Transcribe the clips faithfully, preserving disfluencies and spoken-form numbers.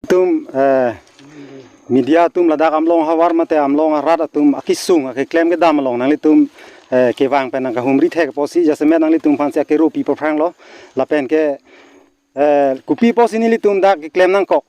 Tum, eh, media atum ladak Amlong ahavar mate Amlong arat atum akesung akeklem kedam along nanglitum, eh, kevang pen nangkahumri thek apotsi jasemet nanglitum aphansi akero pi paphranglo. Lapen ke, eh, kopi apotsi nelitum dak keklem nangkok,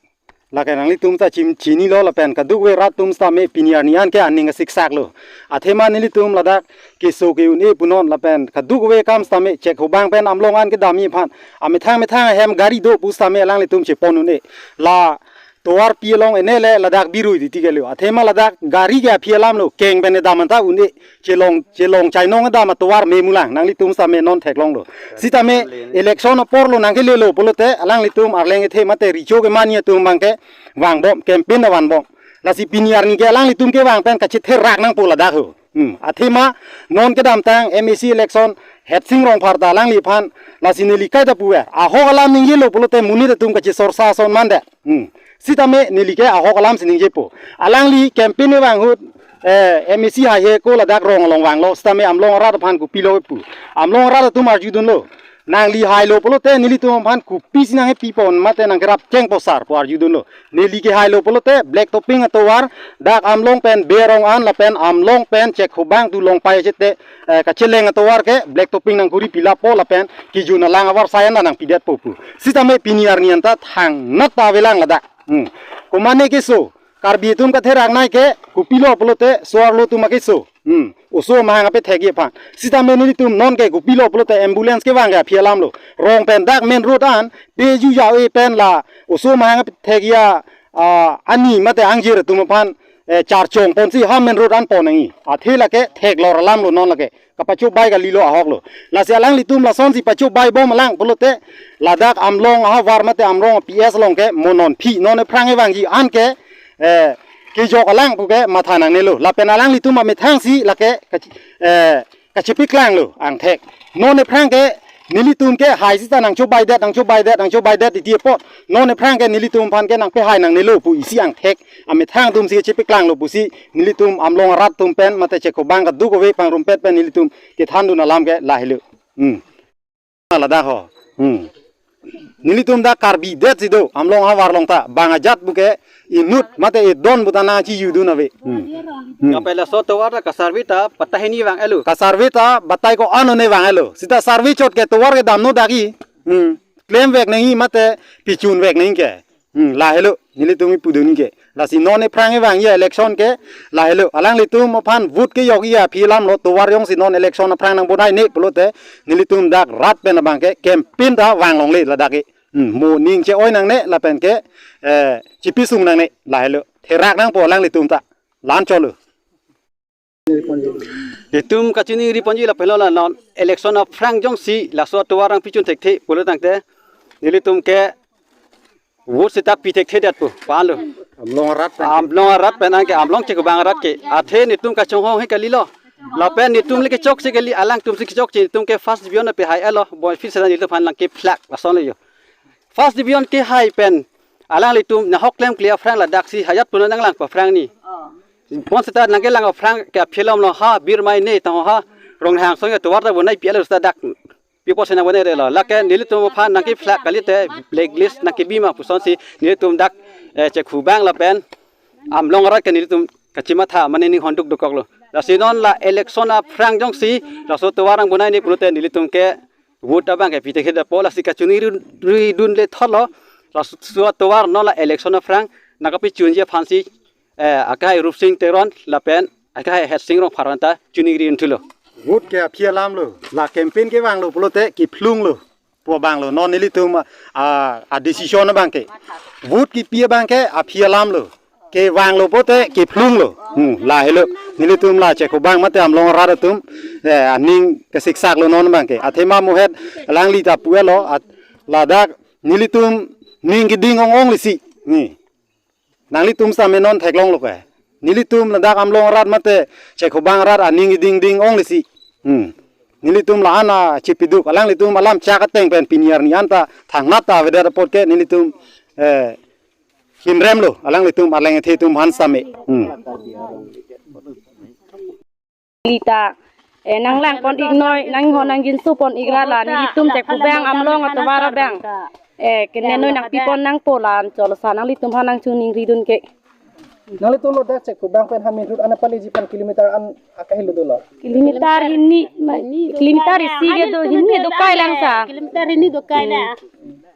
lake nanglitum ta chim chinilo, lapen kadokave rat atum sitame pini arni an ke aning asiksak lo. Athema nelitum ladak keso ke-un-e punon lapen kadokave akam sitame Chek Hobang pen Amlong an kedamji aphan amethang methang ahem gari do pu sitame alanglitum chepon un-e. La tovarpi along ene le ladak birui titi ke lo. Athema ladak gari ke aphi alam lo, keng pen edam anta un-e, chelong chelong chainong edam atovar memulang, nanglitum sitame non theklonglo. Sitame election apor lo nangkelelo pulote alanglitum arleng ethe mate recho kemanji atum abang ke vangbom, campaign ta vanbom. Lasi pini arni ke alanglitum kevang pen kachetherak nangpo ladak ho. Hmm. Athema non kedamtang M A C election Hersing Rongphar ta alangliphan, lasi neli kaita puver, ahok alam ningjelo pulote monit atum kachesorsa ason mandet. Hmm. Sitame neli ke ahok alamsi ningjepo. Alangli campaign kevang ahut, eh, M A C haihe ko ladak rong along vanglo, sitame Amlong arat aphan kopilo pu. Amlong arat atum arjudunlo, nangli hailo pulote nelitum aphan kopisi nangkepipon mate nangkerap chengpo sar pu arjudunlo. Neli ke hailo pulote black topping atovar dak Amlong pen Berong an lapen Amlong pen Chek Hobang tu Longpai achete, eh, kacheleng atovar ke black topping nangkuri pilappo lapen kejun alang avarsai an ta nangpidetpo pu. Sitame pini arni anta thangnat ta avelang ladak. Hmm. Komane keso, Karbi atum katherak nai ke kopilo pulote so-arlo atum akeso. Hmm. Oso amahang apethekji aphan. Sitame nelitum non ke kopilo pulote ambulance kevang ke aphi alam lo. Rong pen dak main road an peju ja-e pen la oso amahang apethekji a, ah, ani mate angjir atum aphan, eh, charchong ponsi ha main road an pon nangji. Athe lake theklor alam lo non lake. Kapachobai kalilo ahok lo. Lasi alanglitum lasonsi pachobai bom alang pulote ladak Amlong ahavar mate Amlong P S along ke mo non phi non ephrang kevangji an ke, eh, kejok alang pu ke matha nangnelo. Lapen alanglitum amethangsi lake kach-, eh, kachepaklanglo angthek. Non ephrang ke nelitum ke hai sita nangchobaidet, nangchobaidet, nangchobaidet titi apot. Non ephrang ke nelitum aphan ke nangpehai nangnelo pu isi angthek amethang atumsi chepaklanglo pusi nelitum Amlong arat atum pen mate Chek Hobang kadokave pangrumpet pen nelitum kethandun alam ke lahelo. Hmm. Ladak ho. Hmm. Nelitum dak Karbi detsi do, Amlong ahavar along ta, bang ajat pu ke inut mate idon pu ta nangchijudun ave. Hmm. Hmm. Kape laso tovar ta ka-survey ta batai hini vang-elo. Ka-survey ta batai ko-an one vang-elo. Sita survey chot ke tovar kedamno dakji. Hmm. Klemvek nangji mate pichunvek nangji ke. Hmm, lahelo, nelitum ipudun ke. Lasi non ephrang kevangji election ke, lahelo. Alanglitum aphan vote kejokji aphi alam lo, tovar jongsi non election aphrang nangbonaine pulote, nelitum dak rat pen abang ke, campaign ta vanglongle ladak ke. Hmm, mo ning che-oi nangne, lapen ke, eh, chepisung nangne, lahelo. Therak nangpo alanglitum ta, la-an cholo. Itum kachiningri ponji lapen lo la non election aphrang jongsi laso atovar nangpichun thekthe pulo tangte nelitum ke vote sita pi thekthedetpo, pan lo. Amlong arat pen. Amlong arat pen anke Amlong Chek Hobang arat ke. Athe netum kachonghong he kalilo. Lapen netum le kechoksi kali, alangtumsi kechoksi, netum ke first division pehai-elo. Boi fis sa netum aphan nangkephlak lason lo jo. First division kehai pen alanglitum nahok klemkle aphrang ladaksi hajat puno nanglangpo aphrang ni. Bon sita nangkelang aphrang ke aphi alam lo ha, birmai ne tang ha, Ronghang song ya tovar ta bonai pi-elo sita dak. Pi apotsi nangbonairelo. Lake nelitum aphan nangkephlak kalite blacklist nangkebi ma pusonsi nelitum dak, eh, Chek Hobang lapen Amlong arat ke nelitum kachimatha mane ninghonduk dokoklo. Lasi non la election aphrang jongsi laso tovar nangbonaine pulote nelitum ke vote abang ke pi thekthedetpo, lasi kachiningri dun le thotlo. Laso atovar non la election aphrang nangkapichunji aphansi, eh, akehai Rupsing Teron lapen akehai Hersing Rongphar anta chiningri dunthulo. Vote ke aphi alam lo, la campaign kevanglo pulote kephlunglo pu abang lo, non nelitum a, a decision abang ke. Vote kepi abang ke aphi alam lo. Kevanglo pote kephlunglo. Hmm, lahelo. Nelitum la Chek Hobang mate Amlong arat atum, eh, aning kesiksaklo non abang ke. Athema mohet alangli ta pu-elo, at-, ladak nelitum ning keding ong-ong lesi. Ni. Nanglitum sitame non theklonglo ke. Nelitum ladak Amlong arat mate Chek Hobang arat aning keding ding ong lesi. Hmm. Nelitum la-an chepiduk, alanglitum alam chak ateng pen pini arni anta thangnat ta avedet apot ke nelitum, eh, himremlo, alanglitum arleng ethe atum aphan sitame. Hmm. Lita, eh, nanglangpon iknoi, nanghon nangjinso pon ikra la, nelitum Chek Hobang Amlong atovar abang. Eh, kene noi nangpipon nangpo la anchot sa nanglitum aphan nangchoningridun ke. Nanglitum lo dak Chekhubang pen Hamirhut an apaleji aphan kilometer an akahelo dolo. Kilometer hini, ma-, kilometer isi kedo, hini do kai lang sa. Kilometer hini do kai lang.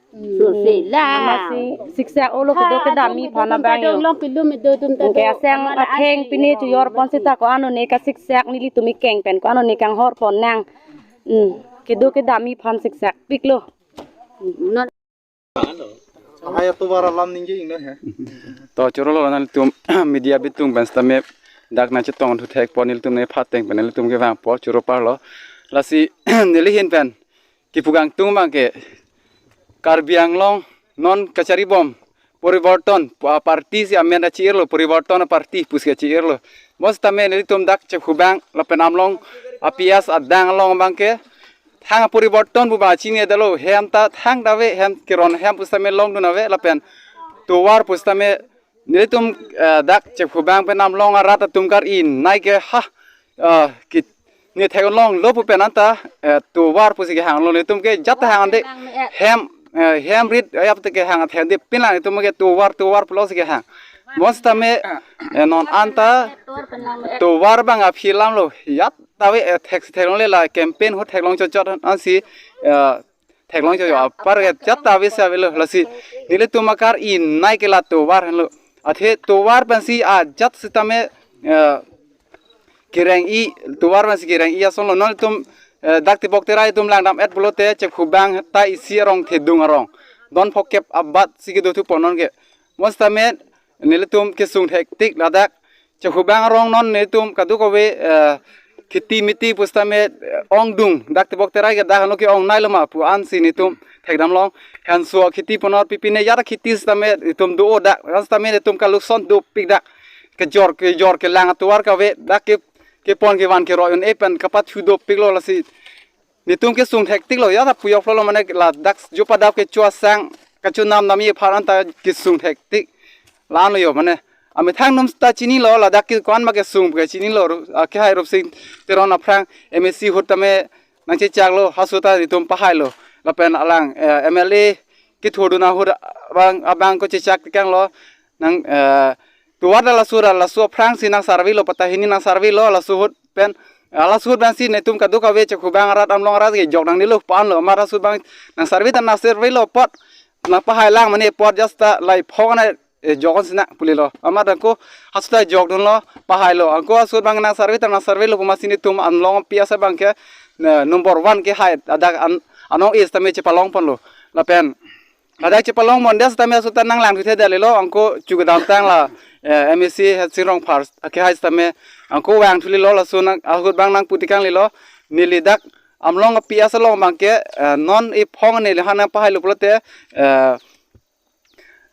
Sosela. Masi siksak olo kedo kedam-i aphan abang yo. Long pilum do tum ta. Ke aseng atheng pine chojorpon seta ko-an one kasiksak nelitum ikeng pen ko-an one kanghorpon nang. Hmm. Kedo kedam-i aphan siksak piklo. Hmm. Ahai atovar alam ningje ingno he. To chorolo nanglitum media bitung pen sitame dak nangchetong thuthekpo, nelitum nephan ateng pen nelitum kevangpo choro parlo. Lasi neli ahin pen kipu kangtung abang ke Karbi Anglong non kacharibom poriborton pu-, a party si amen achi-irlo, poriborton a party pusi achi-irlo. Mo sitame nelitum dak Chekhubang lapen Amlong a P S adang along abang ke thang poriborton pu abang chinine detlo, hem ta thang dave, hem keron hem pusitame longdun ave lapen tovar pusitame nelitum, eh, dak Chekhubang pen Amlong arat atum kar-i nai ke ha, eh, ki ne theklonglo pu pen anta, eh, tovar pusi kehanglo, nelitum ke jat hang ande hem, eh, hem rit ayap te kehang athe ande pinlang nelitum ke tovar, tovar pulo si kehang. Mo sitame, eh, non anta tovar abang aphi alamlo, jat ta ave, eh, thek si theklongle la campaign ahut theklong chotchot ansi, eh, theklong chotchot apar ke jat ta ave si avelo, lasi nelitum akar-i nai ke la tovar henlo. Athe tovar pensi ajat sitame, eh, kereng-i, tovar pensi kereng-i asonlo. Non itum, eh, dak Tibok Terai atum langdam-et pulote Chekhubang ta isi arong thedung arong don phokep abat si kedo thupo non ke. Mo sitame nelitum kesung thektik ladak Chekhubang arong non nelitum kadokave, eh, kheti miti pusitame, eh, ongdung, dak Tibok Terai ke dak ano ke-ong nailo ma pu ansi nelitum thekdam long. Hanso kheti punor pipine jat kheti sitame itum do-o dak, ran sitame nelitum kalukson dopik dak. Kejor kejor kelang atovar kave dak ke, kepon kevan keroi un-e pen kapathu dopiklo, lasi nelitum kesung thektiklo, jat ta pu joklo mane ladak jo padap kecho asang, kachonam nam-i aphan anta kesung thektik. La-anlo yo mane. Amethang atum ta chinilo, ladak ke ko-an ma kesung ke chinilo, ru-, ah, kehai Rupsing Teron aphrang M A C ahut tame nangchechaklo, halaso ta nelitum pahailo. Lapen alang, eh, M L A kethurdun ahut abang, abang ko chechak tekanglo. Nang, eh, tovar ta laso ra, laso aphrang si nang survey lo, patta hini nang survey lo, laso ahut pen, ah, laso ahut pen si nelitum kadokave Chekhubang arat Amlong arat ke jok nangnelo pu anlo, amat laso abang nang survey ta nang survey lo apot, nang pahai lang mane apot jat ta lai phok na, eh, jok-on sina pulilo. Amat angko halaso ta jokdunlo, pahailo. Angko halaso abang nang survey ta nang survey lo pu amatsi nelitum Amlong P S abang ke, eh, number one kehai adak an, anong is tame chepalongponlo. Lapen hadak chepalongpon det sitame halaso ta nang langthu thedetlo, angko chu kedamtang la, eh, M A C Hersing Rongphar akehai sitame angko vangthulelo, laso nang ahut abang nangpu tekanglelo, neli dak Amlong P S along abang ke, eh, non iphong neli aphan nangpahailo pulote, eh,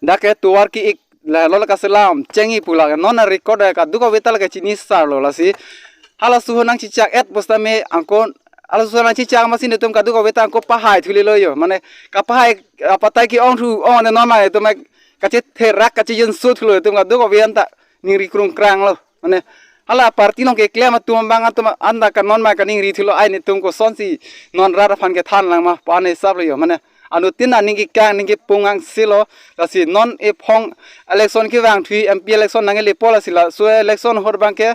dak ke tovar ki-ik la lo la kaselam cheng-i pu la non record kadokave ta la kachini sarlo, lasi halaso ahut nangchechak-et pusitame angko halaso ahut nangchechak amatsi nelitum kadokave ta angko pahai thulelo yo. Mane kapahai, ah, patta ke-ong thu ong ne non ma itum kachetherak kachejinso thulo, itum kadokave anta ningri krungkranglo. Mane hala party along keklem atum abang atum anta ke non ma kaningri thulo, ai nelitum kosonsi non rat aphan kethan lang ma pu an hisaplo yo. Mane anuttin aning kekang aning kepung angselo, lasi non iphong election kevangthu, M P election nangkelepo, lasi laso election ahut abang ke,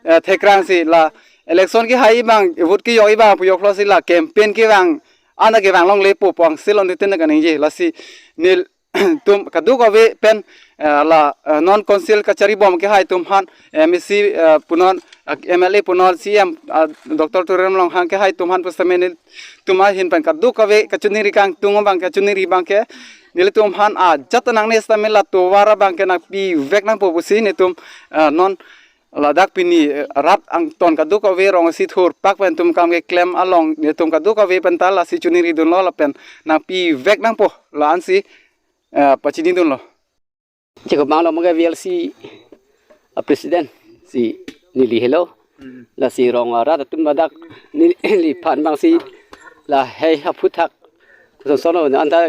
eh, thekrang si la election kehai abang, vote kejok abang pu joklo si la campaign kevang, anta kevang longlepo pu angselo nelitum kaningje, lasi nelitum kadokave pen, eh, la, eh, non council kacharibom kehai atum aphan, M A C, eh, punon, eh, M L A punon, C M, ah, Doctor Tuliram Ronghang kehai atum aphan pusitame nelitum ahin pen kadokave kachiningri kangtung abang, kachiningri abang ke nelitum aphan ajat ta nangne sitame la tovar abang ke nangpivek nangpo pusi nelitum, eh, non ladak pini, eh, rat angton kadokave rong isi thurpak pen itum kam keklem along nelitum kadokave pen ta lasi chiningridunlo lapen nangpivek nangpo la ansi, eh, pachinidunlo. Chekhubang along ke V L C a president si neli helo. Hmm. Lasi rong arat atum ladak neli, neliphan abang si lahei aphuthak kosonlo anta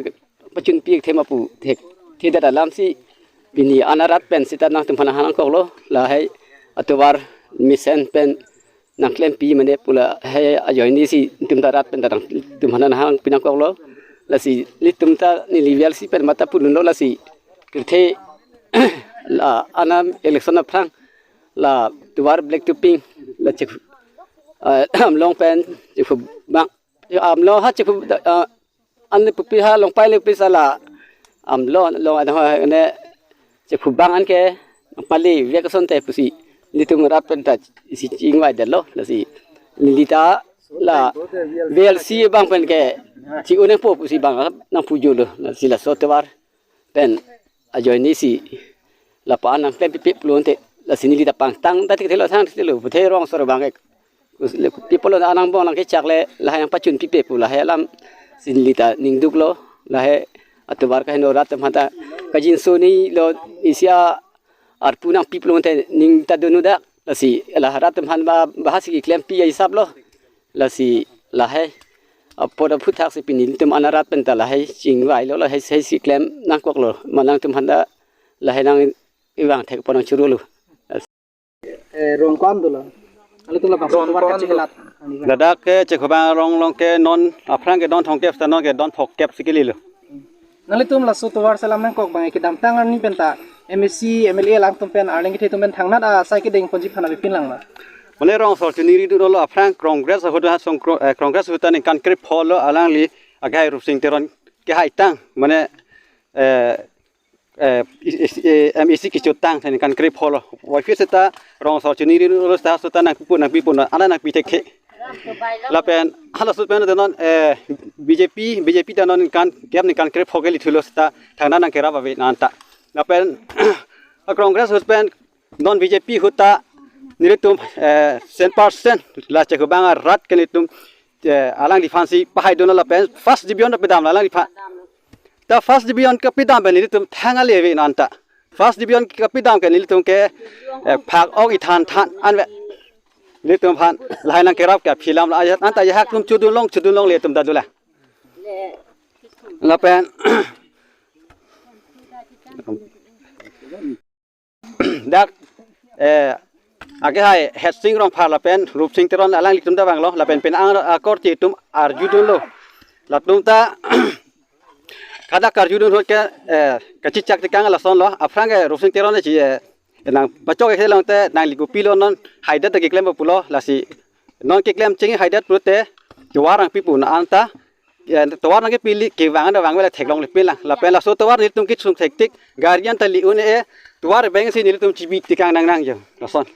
pachunpi thema pu thekthedet alam si pini an arat pen seta nangtumphan nangkoklo, lahei atovar mesen pen nangklempi mane pu lahei ajoine si nelitum ta rat pen ta nangtumphan nangpi nangkoklo. Lasi nelitum ta neli V L C pen mata pudunlo lasi. Pirthe la anam election aphrang la tovar black topping la chek, ah, Amlong pen chekhu bang. Amlong ha chekhu, ah, an le pupi ha Longpai le pupi sala Amlong, Long an ha ne chekhu bang an ke pali vek asonte pusi nelitum rat pen ta isi chingvai detlo lasi neli ta la V L C bang pen ke chi uneng po pusi bang nangpujo lo lasi laso tovar pen ajoine si la pa nangklem pipe pulote lasi neli ta pangtang ta thekthelo thang thekthelo puthe rong sor bang ke le pipe pulo anang bong nangkechak le lahai nangpachun pipe pu lahai alam si neli ta ningduklo lahai atovar kaheno rat atum aphan ta kajinso nilo isi arpu nangpi pulote ning ta dunu dak lasi la rat atum aphan ba bahasi keklempi ahisap lo lasi lahai apot aphuthak si pini nelitum ana rat pen ta lahai chingvailo lahai hai si klem nangkoklo ma nangtum aphan ta lahai nang ivang thek ponang churu lo. Eh, rong ko-an dolo? Nanglitum labangso tovar ko-an kachelat. Ladak ke chekhu bang arong along ke non aphrang ke don thomkep seta non ke don phokep si kelilo. Nanglitum laso tovar selam nangkok bang kedamtang arni penta M A C, M L A alangtum pen arleng kethe atum pen thangnat asai kedeng ponji aphan avepin lang ma? Mane rong asor chini ri dolo aphrang Congress ahut ha song kro-, eh, Congress ahut ta ningkan krepho lo alangli agai Rupsing Teron kehaitang mane, eh, eh, is, is, eh, M A C kechotang ningkan krepho lo. Wai phir seta rong asor chini ri dolo seta seta nangpipo nangpipo ana nangpi thekthe. Lapen halaso pen ta non, eh, B J P, B J P ta non ningkan kep ningkan krepho keli thulo seta thangnat nangkerap ave nanta. Lapen a Congress ahut pen non B J P ahut ta nelitum, eh, cent percent la chekhu bang arat ke nelitum, eh, alangliphan si pahai dun lapen first division ta pidam alangliphan. Ta first division kepidam pen nelitum thang ale ave nanta. First division kepidam ke nelitum ke, eh, phak ong ithan than an ave. Nelitum aphan lahai nangkerap ke film la ajat anta ajahak atum chodun long chodun longle atum ta dolang. Lapen dak, eh, akehai Headsing Rongphar lapen Rupsing Teron alanglitum ta vanglo lapen pen ang akorte atum arjudunlo. Latum ta kada karjudun ahut ke, eh, kachechak tekang lason lo aphrang ke Rupsing Teron si, eh, nang pachok ke longte nangli kopilo non haidet ta keklem pulo lasi non keklem chingki haidet pulote tovar nangpipo nang anta, eh, tovar nangkepi le kevang an vang vela theklongle pelang. Lapen laso tovar nelitum kechung thektik gari an ta li un-e tovar beng si nelitum chibi tekang nangnang jo lason.